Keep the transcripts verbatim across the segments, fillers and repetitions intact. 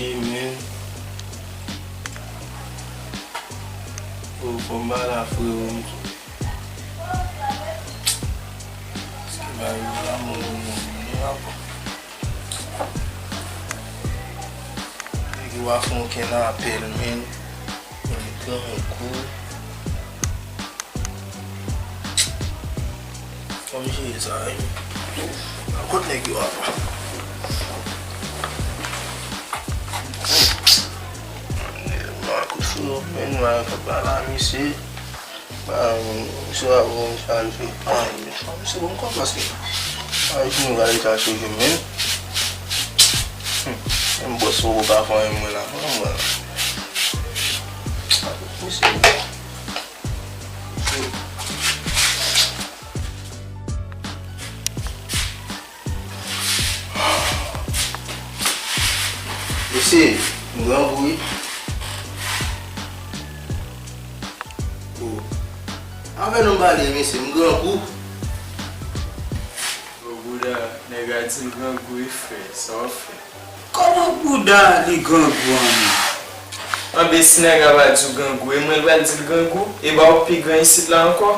Amen. O, fò m ba la, frero, m tou. Paske bagay yo la, moun yo moun yo la, bon. Nèg yo pa fè okenn apèl, men. Moun yo pran yon kou. Fò m jere sa, wi. Kot nèg yo a? Mwen kout fou yo, men mwen pa la, mesye. Ba, misye a bon, misye al fè anyen, men fò misye bon kòb paske pa jwenn valè sa sou jwenn, men. Hmm, menm bòs poko ka fè anyen mwen la, mwen, mwen. Misye. Mesye, m grangou wi. O. Avè nou pale, mesye, m grangou. O bouda, nèg la di l grangou wi frè, sa w ap fè? Kòman bouda li grangou an menm? Anben si nèg la pa di w grangou, e mwen l pral di l grangou? E ba w pi gran isit la ankò?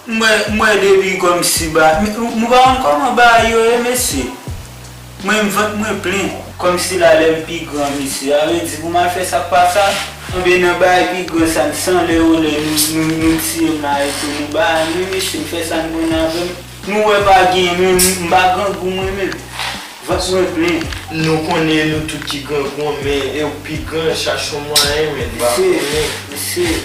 M wè, m wè depi kòmsi ba, m, m pa konn kòman bagay yo ye, mesye. Mwen, m vant mwen plen. Kòmsi la lè m pi gran, mesye. Sa vle di pou m al fè sa k pa sa? Anben nan bagay pi gran sa, san lè yon lè nou, nou, nou tiye m la epi nou ba, men mesye, m fè sa n konnen avè m. Nou wè pa gen, men m, m pa grangou mwen menm. Vant mwen plen. Nou konnen nou tout ki grangou, men e w pi gran, chache yon mwayen, men m pa konnen. Mesye,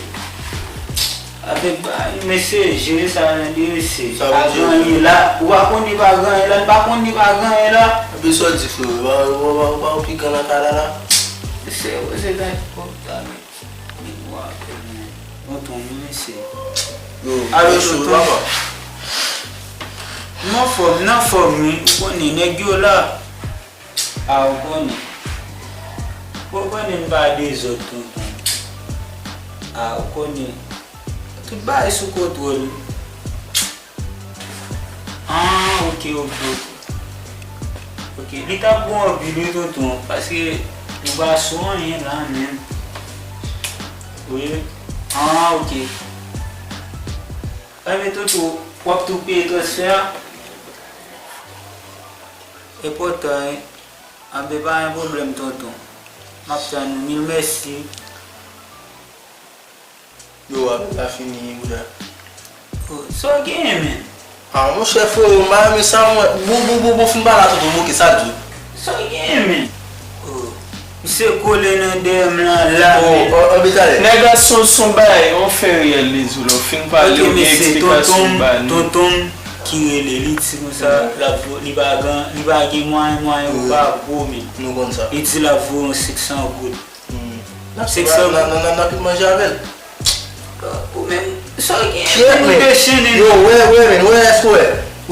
avèk ba, mesye, jere sa nan de mesye. Sa vle di pa gen anyen la. Ou pa konn li pa gen anyen la, n pa konn li pa gen anyen la. Epi sa w di, frero, pa, pa, pa, pa w pi gran nan kay la la? Mesye, poze gad, pòp ta, men. Tonton, wi, mesye. Yo, alo, tonton. M anfòm, m anfòm, wi. Ou konnen, nèg yo la. A, ou konnen. Ou konnen m pa dezòd, tonton. A, ou konnen. Tout bagay sou kontwòl. Ah, ok, ok, ok. Ok, li t ap bon anpil wi, tonton, paske nou pa sou anyen la menm. Wi. Ah, ok. Enben, tonton, w ap tou peye transfè a? Enpòtan, wi. Anben, pa gen pwoblèm, tonton. M ap tann ou. Mil mèsi. Yo, apèl la fini, bouda. Oh, sa w genyen, menm? Ah, monchè, frero, m pa renmen sa, mwen. Bon, bon, bon, bon, fin pale a tonton Moke, sa l di w? Sa w genyen, menm? Oh, misye kole nan dèyè m lan la, menm. Oh, oh, oh, talè. Nèg la se yon, se yon bagay, yon fè reyèl li di w la, w fin pale, ou gen eksplikasyon w ba nou. Ok, mesye, tonton m, tonton m ki rele, li di konsa, l ap vo-, li pa gen, li pa gen mwayen, mwayen yo pa gwo, menm. Nou konn sa. Li di l ap voye yon senk san goud. Hmm. N ap, n ap, n ap, n ap manje avè l. Ou menm, sa w gen? Kyèt, men. Yo, wè, wè, men, wè, èske w wè?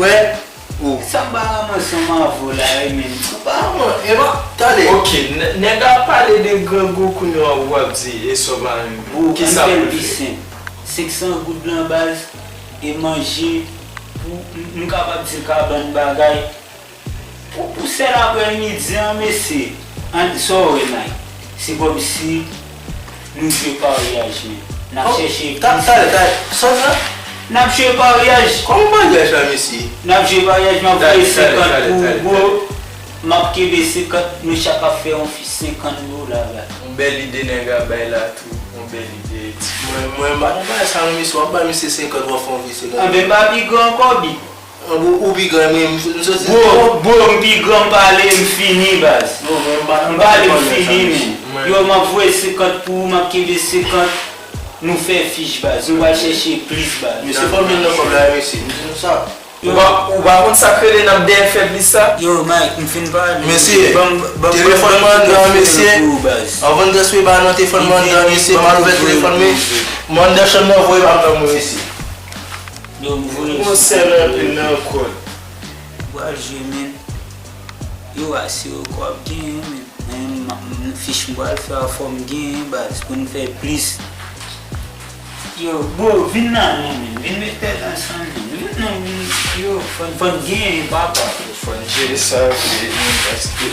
Wè? Ou. Sa m pa ranmase ansanm avè w la, wi, men. Ou pa ranmase, e pa, talè. Ok, n-, nèg la pale de grangou kounye a, w ap di, e sa w pa renmen. Bon, kisa pou l fè? Senk san goud lan, baz, e manje, pou, m, m kapab di l ka ban n bagay. Pou, pou sèl aprèmidi an, mesye, an, sa w wè, Mike? Se kòmsi nou jwe paryaj, men. N ap chèche plis. Talè, talè, sòt la. N ap jwe paryaj. Kòman paryaj la, mesye? N ap jwe paryaj, m ap voye senkant pou ou, bro. M ap kenbe senkant, nou chak ap fè yon fi senkant dola la. Yon bèl ide nèg la bay la tou, yon bèl ide. Mwen, mwen, m pa nan bagay sa non, mesye, w ap bay misye senkant, w ap fè yon fi senkant. Anben, m pa pi gran ankò, Big. Ou, ou pi gran, men m, m soti. Bro, bro, m pi gran, m pale, m fini, baz. M pale, m fini, men. Yo, m ap voye senkant pou ou, m ap kenbe senkant, nou fè fich, baz. Nou pral chèche plis, baz. Mesye, fò m jwenn nan kòb la, mesye. M di nou sa. Ou pa, ou pa konn sa k rele n ap dèyè fè plis sa? Yo, Mike, m fin pale. Mesye, telefòn mwen anndan, mesye. Anvan n transfere ba nan telefòn mwen anndan, mesye, m al ouvè telefòn mwen. Mwen anndan chanm nan, voye ba m nan mwen, mesye. Yo, m voye. Gon sèl anpil nan kò l. Ou pral jwe, men. Yo, asire w ke w ap genyen, men. Men, m, m, fich m pral fè a, fò m genyen, baz, pou n fè plis. Yo, bro, vin la non, men. Vin met tèt ansanm, men. Vin non, vin, yo, fò n, fò n genyen, papa. Fò n jere sa vre, men, paske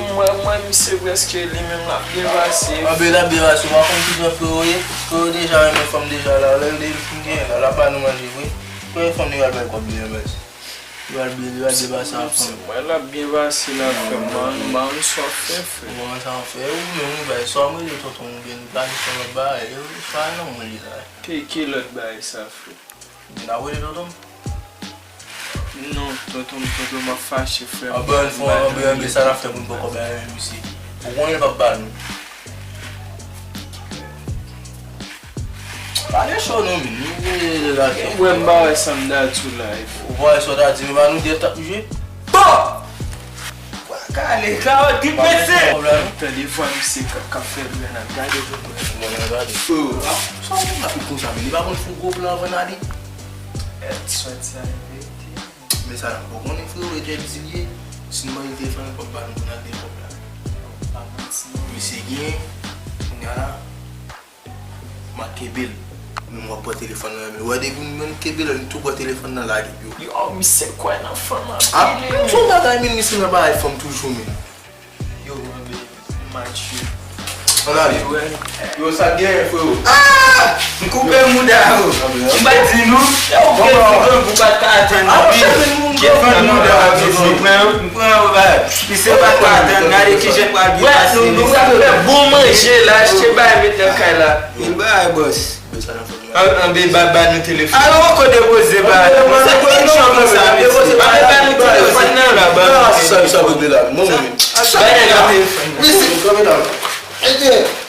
m wè, m wè misye prèske li menm l ap byen pase. Anben, l ap byen pase, w pa konn kijan frè w ye? Frè w deja renmen fanm deja la, lè l fin genyen la, l ap ba nou manje vre. Premye fanm li pral bay kòb li an baz. Li pral byen, li pral byen pase ak fanm. M wè l ap byen pase la, frè m, ban m, ban m sa w fè, frè. Ou konn sa w fè, ou menm ou bay sa w rele tonton m oubyen nou planifye yon lòt bagay, e sa non mwen li la. Ki, ki lòt bagay sa, frè? N ap rele tonton m? Non, tonton m, tonton m ap fache, frè m. Anben, ann fè, anben, anben, sa n ap fè pou n pran kòb la, men misye. Ou konnen l p ap ba nou. Pa gen cho non, men. Nou rele l la. Ou wè m pa wè sa m ta di w la, e frè. Ou pa wè sa w ta di, men pa nou de t ap jwe. Bon! Kale, kawòt, trip pese! Tande vwa misye k ap, k ap fè bri an ap gade tonton. Mwen ap gade. Sa w konn ap konsa, men li pa konn fè gwo plan anvan n ale. Èt, sòt sa, e verite. Men sa, ou konnen frè w, e tèt di l ye. Si n mande telefòn nan, kòb pa nou pou n al gen kòb la. Pa manti, non. Misye gen, kounye a la, m a kenbe l. Men m ap pran telefòn nan men l. Wè, depi m jwenn kenbe l, m tou pran telefòn nan lage pou yo. Yo, misye kwè nan fanm anpil. Ah, men se yon bagay, men misye nan bagay fanm toujou, men. Yo, anben, match yo. Ann ale. Yo, sa k genyen, freo? Ah! M koupe mouda yo. M pa di nou. Yo, ou gen fouton pou pa t ka atann nou. Wi. Ki fann mouda yo, mesye. M pran yo, m pran yo, bay. Misye pa t ka atann. Gade kijan pral gen pase. Wè, nou, nou pral fè bon manje la, achte bay, met nan kay la. Bèl bagay, bòs. Anbe ba ba nou telefòn. Alo, poko depoze ba. Sa ki jan konsa, mesye? Anbe ba nou telefòn nan la, ba nou. Sa, sa regle la. Mwen, mwen. Ba nèg la telefòn nan. Mesye, kanpe la. Mesye.